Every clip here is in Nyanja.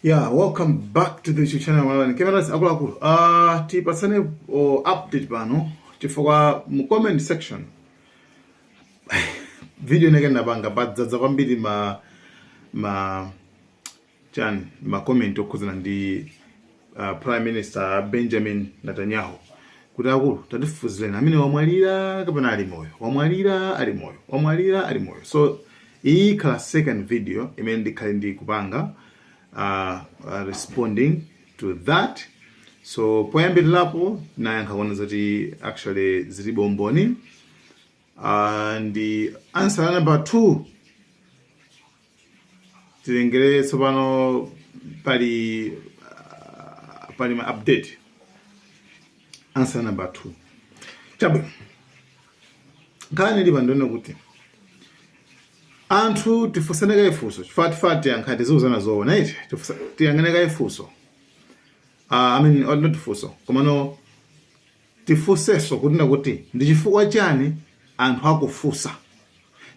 Yeah, welcome back to the YouTube channel Malawi Cameras. Akuluakulu, tipatsane update pano chifukwa mu comment section video ineke ndapanga padzadza kwambiri ma chani, ma comment okhudzana ndi Prime Minister Benjamin Netanyahu, kuti akulu, tatifufuzireni, amene wamwalira kapena ali moyo? Wamwalira, ali moyo? Wamwalira, ali moyo? So iyi ikhala second video imene ndikhale ndi kupanga responding to that. So poyambirirapo nayankha kuona zoti actually zilibe umboni. Ndi answer number 2 tilengere tsopano pali ma update. Answer number 2, chabwino, nkhani ili pandione kuti anthu tifunsane kaye funso, chifukwa tifati tiyankha, tiziuzana zoona iti. Tiyang'ane kaye funso, I mean, not funso, komano tifunsenso kunena kuti ndi chifukwa chani anthu akufunsa,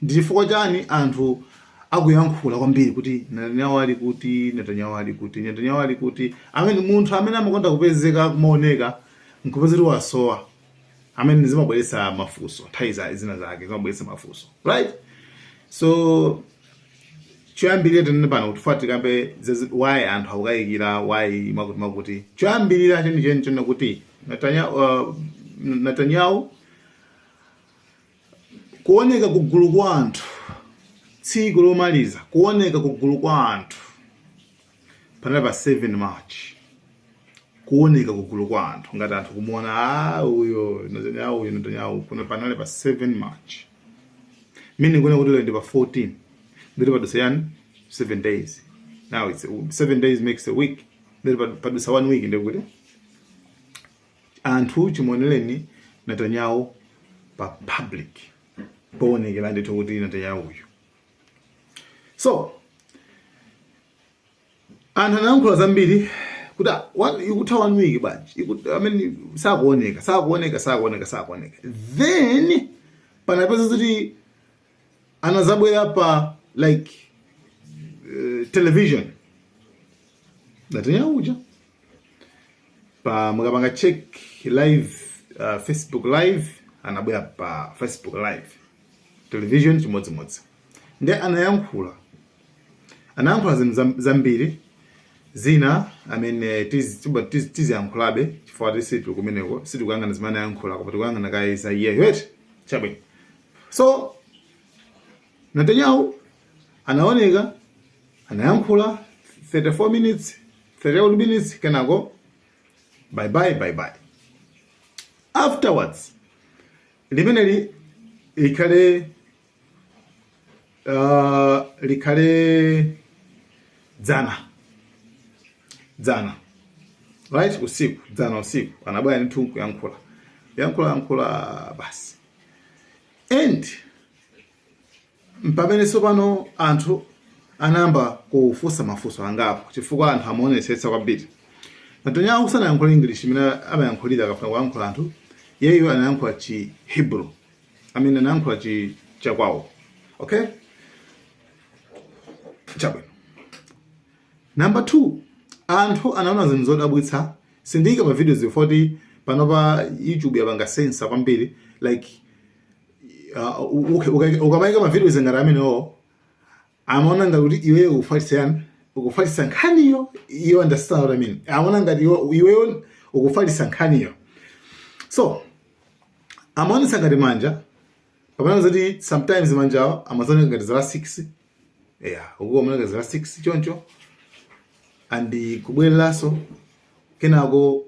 ndi chifukwa chani anthu akuyankhula kwambiri kuti Netanyahu ali kuti, Netanyahu ali kuti, Netanyahu ali kuti? Amene munthu amene amakonda kupezeka, kumaoneka, nkupeza kuti wasowa, amene zimabweretsa mafunso nthawi zina zake, zimabweretsa mafunso, right? So choyambirira tinene pano kuti fati tikambe why anthu akukayikira, why makuti makuti. Choyambirira chenicheni chonena kuti Netanyahu kuoneka kugulu kwa anthu tsiku lomaliza, kuoneka kugulu kwa anthu panali pa 7 March, kuoneka kugulu kwa anthu ngati anthu kumuona, ah, uyo Netanyahu, uyo Netanyahu, kuno panali pa 7 March, meaning kuona kuti lero ndi pa 14, nditi padusa yani 7 days. Now it's 7 days makes a week, nditi padusa one week, ndikuti anthu chimuonereni Netanyahu pa public, poonekera ndithu kuti Netanyahu uyu. So anthu anayankhula zambiri kuti ah, ikutha one week bwanji, I mean, sakuoneka, sakuoneka, sakuoneka, sakuoneka. Then panapeza kuti anazabwera pa like television Netanyahu uja pa, mukapanga check live, Facebook Live, anabwera pa Facebook Live, television chimodzimodzi. Ndi anayankhula zinthu zambiri zina amene tiziyankhulabe, chifukwa tisitili kumeneko, sitikuyang'ana zimene anayankhula, koma tikuyang'ana kaye za iyeyo eti. Chabwino, so Netanyahu anaoneka, anayankhula 34 minutes, 38 minutes, kenako bye bye, bye bye. Afterwards limeneli likhale dzana dzana, right, usiku, dzana usiku anabwera ndithu kuyankhula, yankhula, yankhula basi. And mpamene tsopano anthu anayamba kufunsa mafunso angapo, chifukwa anthu amaonetsetsa kwambiri. Netanyahu sanayankhula English imene amayankhulira akafuna kuyankhula anthu. Yeyo anayankhula chi Hebrew, amene anayankhula chi chakwawo. Okay, chabwino. Number 2, anthu anaona zinthu zodabwitsa. Sindiyika ma videos 40 panopa, YouTube yapanga censor kwambiri. Like ukamayika ma videos ngati amenewo, amaona ngati kuti iweyo ukufalitsa yani, ukufalitsa nkhaniyo. You understand what I mean? Amaona ngati iweyo ukufalitsa nkhaniyo. So amaonetsa ngati manja pamene zoti sometimes manjawo amaoneka ngati zala 6, yeah, ukuoneka ngati zala 6 choncho, and kubwereranso kenako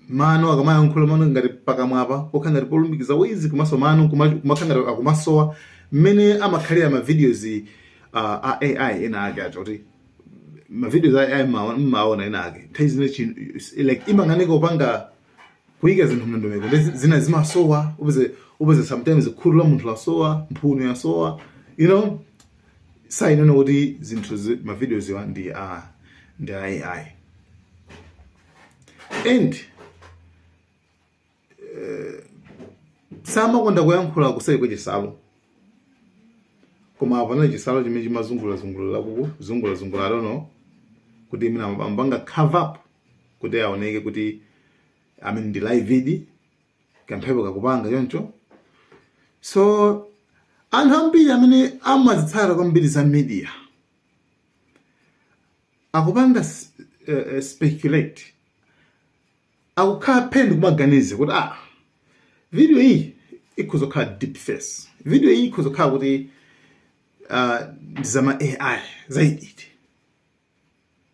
mano, akamayankhula mano ngati pakamwapa pokhala ngati polumikiza wizi, komanso mano kumakhala ngati akumasowa, mmene amakhalira ma videos a AI ena ake acho, kuti ma videos a AI mmaona ena ake nthawi zina like imanganika kupanga kuyika zinthu mndondomeko, ndi zina zimasowa. Upeze sometimes khutu la munthu lasowa, mphuno yasowa, sayinena kuti zinthu ma videos iwa ndi a AI. And samakonda kuyankhula kuseri kwa chisalo, koma panali chisalo chimene chimazungulira zungulira kuku, zungulira zungulira, I don't know. Kuti mwina amapanga cover up kuti aoneke kuti, I mean, ndi live vid, kamphepo kakupanga choncho. So anthu ambiri amene amazitsata kwambiri za media akupanga speculate, akukhala phee kumaganiza kuti, ah, video iyi ikhoza kukhala deep face, video iyi ikhoza kukhala kuti ndi zama AI, za edit.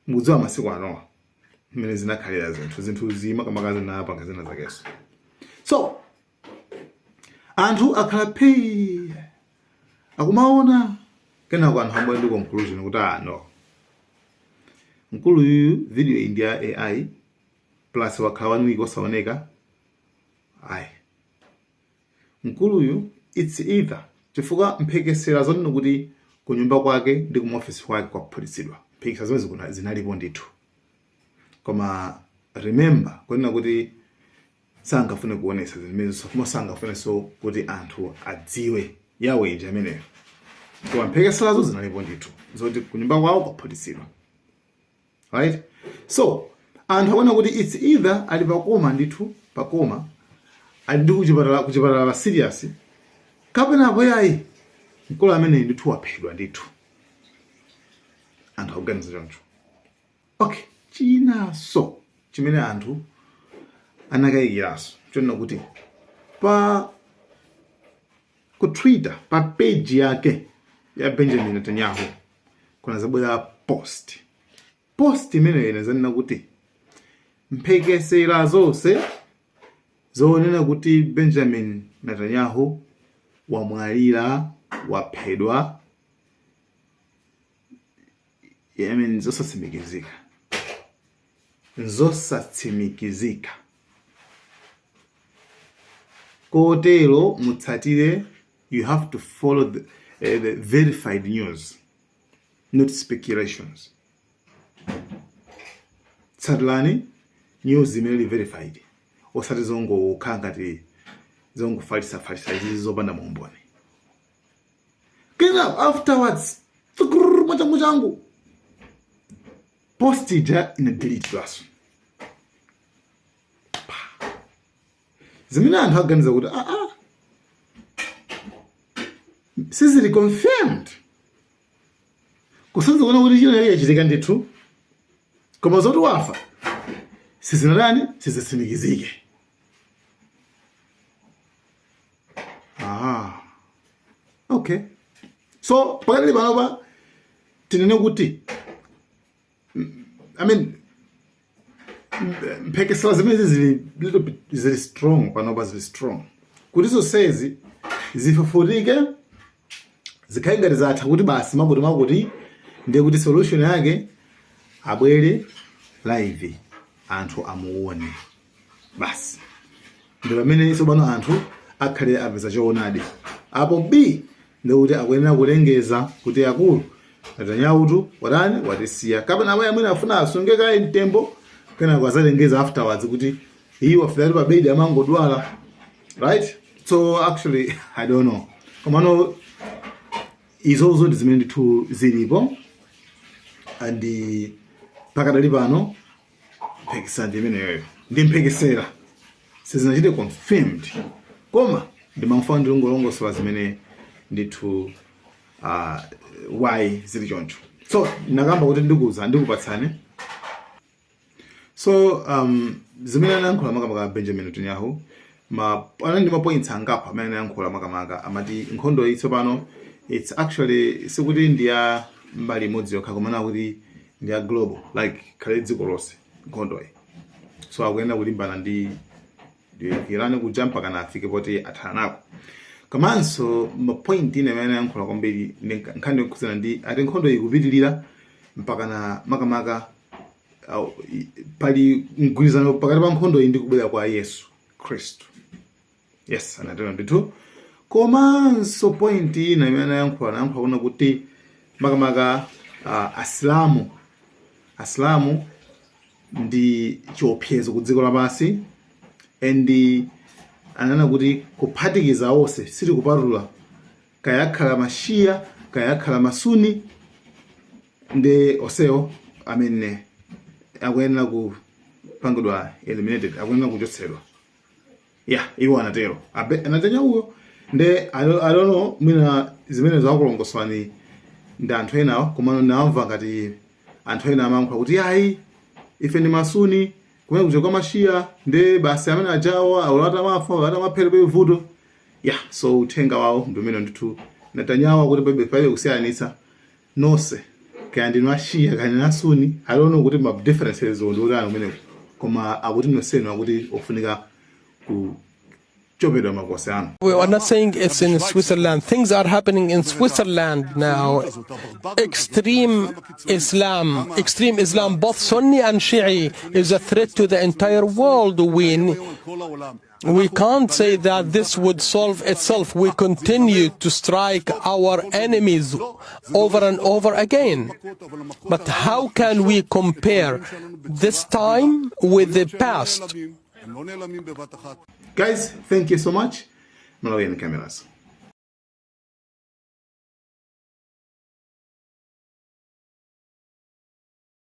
Mukudziwa masiku anowa mmene zinakhalira zinthu zimakamaka zinapanga zina zakeso. So anthu akhala phee akumaona. Kenako anthu abwera ndi conclusion kuti, ah, no, mkulu yuyu video iyi ndi ya AI, plus wakhala one week osaoneka. Ayi, mkuluyu it's either, chifukwa mphekesera zonena kuti kunyumba kwake ndi kumaofesi kwake kwaphulitsidwa, mphekesera zimene zinalipo ndithu. Koma remember kunena kuti sangafune kuonesa zimenezo, koma sangafunenso kuti anthu adziwe yawenji ameneyo. Koma mphekeserazo zinalipo ndithu zoti kunyumba kwawo kwaphulitsidwa, right? So anthu akuona kuti it's either ali pa coma ndithu, pa coma, ali ndi kuchipatala pa serious, kapena apo yayi, mkulu ameneyi ndithu waphedwa ndithu. Anthu akuganiza choncho. Okay, chinanso chimene anthu anakayikiranso chonena kuti pa ku Twitter, pa page yake ya Benjamin Netanyahu, kunazabwera post. Post imeneyo inazanena kuti mphekesera zonse zonena kuti Benjamin Netanyahu wamwalira, waphedwa, I mean, zosatsimikizika, zosatsimikizika, kotero mutsatire, you have to follow the verified news, not speculations. Tsatirani news imene ili verified, osati zongokhala ngati zongofalisafalisa izizi zopanda maumboni. Kenako afterwards, mwachangu changu, post ija ina delete. Zimene anthu aganiza kuti, ah, ah, sizili confirmed, kusanza kuona kuti china chachitika ndithu, koma zoti wafa sizinatani, sizitsimikizike. Ah, okay. So pakatali panopa tinene kuti, I mean, mphekesera zimene zili little bit, zili strong panopa, zili strong kuti zonsezi zifufutike, zikhale ngati zatha, kuti basi, makuti makuti, ndiye kuti solution yake abwere live, anthu amuone basi. Ndi pamene tsopano anthu akhale apeza choonadi. Apo b ndikuti akuyenera kulengeza kuti akulu Netanyahu watani, watisiya, kapena amwe amene afuna asunge kaye mtembo, kenako azalengeza afterwards kuti iye wafika pa bedi, amangodwala, right? So actually I don't know, komano izozo ndi zimene ndithu zilipo. And pakadali pano mphekesera ndi imeneyoyo, ndi mphekesera, sizinachite confirmed, koma ndimangofuna ndilongolongosola zimene ndithu why zili choncho. So nakamba kuti ndikuza ndikupatsani. So zimene anayankhula makamaka Benjamin Netanyahu, anali ndi ma points angapo amene anayankhula. Makamaka amati nkhondo iyi tsopano it's actually sikuti ndi ya mbali imodzi yokha, komana kuti ndi ya global, like khale dziko lonse nkhondo iyi. So akuyenda kulimbana ndi Iran kuja mpaka afike poti athana nako. Komanso ma point ine amene anayankhula kwambiri ndi nkhani yokhudzana ndi, ati nkhondo iyi ikupitilira mpaka na makamaka pali mgwirizano pakati pa nkhondo iyi ndi kubwera kwa Yesu Khristu. Yes, anatero ndithu. Komanso point ina imene anayankhula kuna kuti makamaka Asilamu ndi chiopsezo ku dziko lapansi, and ananena kuti kuphatikiza onse, sitikupatula kaya akhala Mashia, kaya akhala Masuni, ndi onsewo Amene akuyenera kupangidwa eliminated, akuyenera kuchotsedwa. Yeah, iwo anatero. Netanyahuyo nde I don't know, mwina zimene zakulongoswani ndi anthu enawo, komano ndamva ngati anthu ena amayankhula kuti ayi, ife ndi Masuni, kumene kuja kwa Mashia, nde basi amene ajawo aulata mafa aulata maphere pe vuto. Yeah, so uthenga wawo ndi umene ndithu Netanyahu akuti palibe kusiyanitsa nonse, kaya ndinu Ashia kaya ndinu Asuni. I don't know kuti ma differences ndi otani kumeneko, koma akuti nonsenu akuti ofunika kuchopedwa makosi anu. We are not saying it's in Switzerland. Things are happening in Switzerland now. Extreme Islam, both Sunni and Shi'i, is a threat to the entire world. We can't say that this would solve itself. We continue to strike our enemies over and over again. But how can we compare this time with the past? Guys, thank you so much. Malawian Cameras.